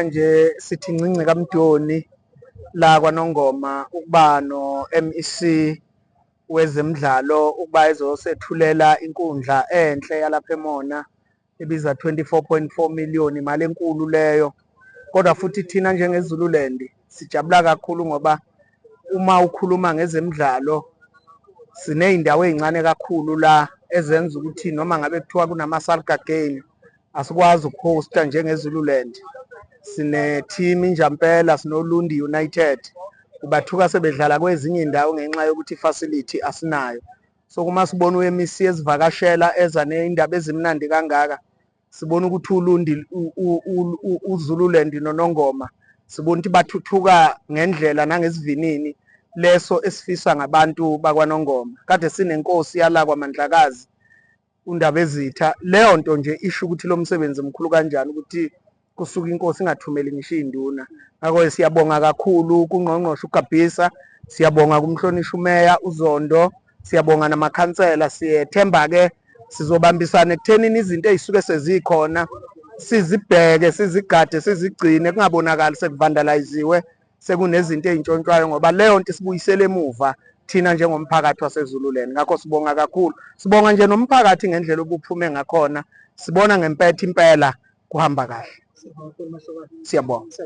Nje sithi ncinci kaMdoni la kwaNongoma ukuba no-MEC wezemidlalo ukuba ezosethulela inkundla enhle yalapha eMona ebiza 24.4 million, imali enkulu leyo. Kodwa futhi thina njengeZululand sijabula kakhulu ngoba uma ukhuluma ngezemidlalo siney'ndawo ey'ncane kakhulu la ezenza ukuthi noma ngabe kuthiwa kunama-Salga game asikwazi ukuhosta njengeZululand. Sine-team injampela, sinoLundi United, ubathuka sebedlala kwezinye iy'ndawo ngenxa yokuthi i-facility asinayo. So uma sibona u-MEC esivakashela eza ney'ndaba ezimnandi kangaka, sibona ukuthi uLundi, uZululand noNongoma, sibona ukuthi bathuthuka ngendlela nangesivinini leso esifisa ngabantu bakwaNongoma. Kade sinenkosi yala kwaMandlakazi uNdabezitha, leyo nto nje isho ukuthi lo msebenzi mkhulu kanjani ukuthi kusuka inkosi ingathumeli ngisho iy'nduna. Ngakho-ke siyabonga kakhulu kungqongqoshe uGabisa, siyabonga kumhlonishwa umeya uZondo, siyabonga namakhansela. Siyethemba-ke sizobambisana ekuthenini izinto ey'suke sezikhona sizibheke, sizigade, sizigcine, kungabonakali sekuvandalayiziwe, sekunezinto ey'ntshontshwayo, ngoba leyo nto isibuyisela emuva thina njengomphakathi waseZululand. Ngakho sibonga kakhulu, sibonga nje nomphakathi ngendlela obuphume ngakhona, sibona ngempetha impela kuhamba kahle. Siyabonga.